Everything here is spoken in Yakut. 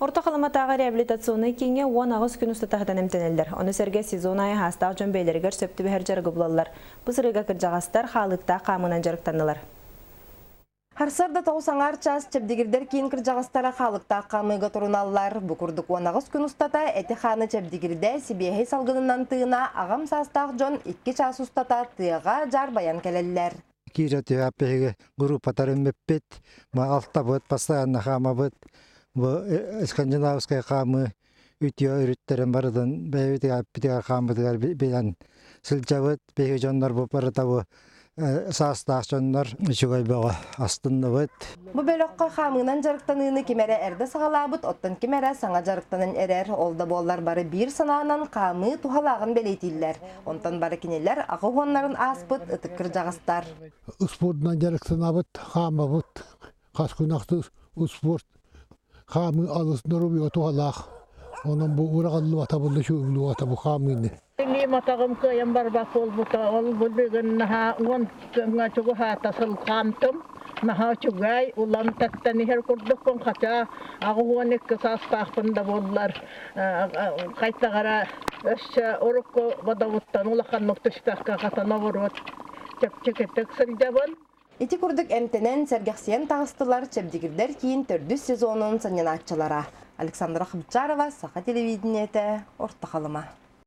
Орто Халыматааҕы реабилитационнай кииҥҥэ 18 күн устата сытан эмтэнэллэр. Ону сэргэ сезон аайы саастаах дьон бэйэлэригэр сөп түбэһэр дьарыгы булаллар. Бу сырыыга кырдьаҕастар хаалыыктаах хаамыынан дьарыктаннылар. Сарсыарда 9:30 чаас чэбдигирдэр киин кырдьаҕастара хаалыктаах хаамыыга туруналлар. Бу курдук 18 күн устата эти-хааны чэбдигирдэ, сибиэһэй салгынынан тыына аҕам саастаах дьон 2 чаас устата тыаҕа дьаарбайан кэлэллэр. Киирэ түһээт биһиги группаларын бүппүт, алтабыт, постоянно хаамабыт. Бу скандинавскай хаамыы үтүө өрүттэрин барытын бэйэбитигэр эппитигэр хааммытыгар билэн сылдьабыт. Биһиги дьоннор бу барыта бу саастаах дьоннор үчүгэй бөҕө астынныбыт. Бу бөлөххө хаамыынан дьарыктаныыны ким эрэ эрдэ саҕалаабыт, оттон ким эрэ саҥа дьарыктанан эрэр. Ол да буоллар бары биир санаанан хаамыы туһалааҕын бэлиэтииллэр. Онтон бары кинилэр аҕа уоннарын ааспыт ытык кырдьаҕастар. Спордунан дьарыктанабыт, хаамабыт. Хас күн ахсын спорт хаамыы алыс доруобуйаҕа туһалаах. Онон бу ураҕаллыбата булла үчүгэй бу хаамыыны. Илиим атаҕым кыайан барбат буолбута. Ол бу бүгүн наһаа 10 күҥҥэ чугаһаата сыл хаамтым. Наһаа үчүгэй, улам тэттэн иһэр курдукпун, хотя 82 саастаахпын да буоллар, хайтаҕара өссө урукку бодобуттан улаханнык түспэккэ хатан оҕуруот чэпчэкитик сылдьабын. Ити курдук эмтэнэн, сэргэхсийэн таҕыстылар Чэбдигирдэр киин төрдүс сезонун санньынааччылара. Александра Хабчарова, Саха телевидениетэ, Орто Халыма.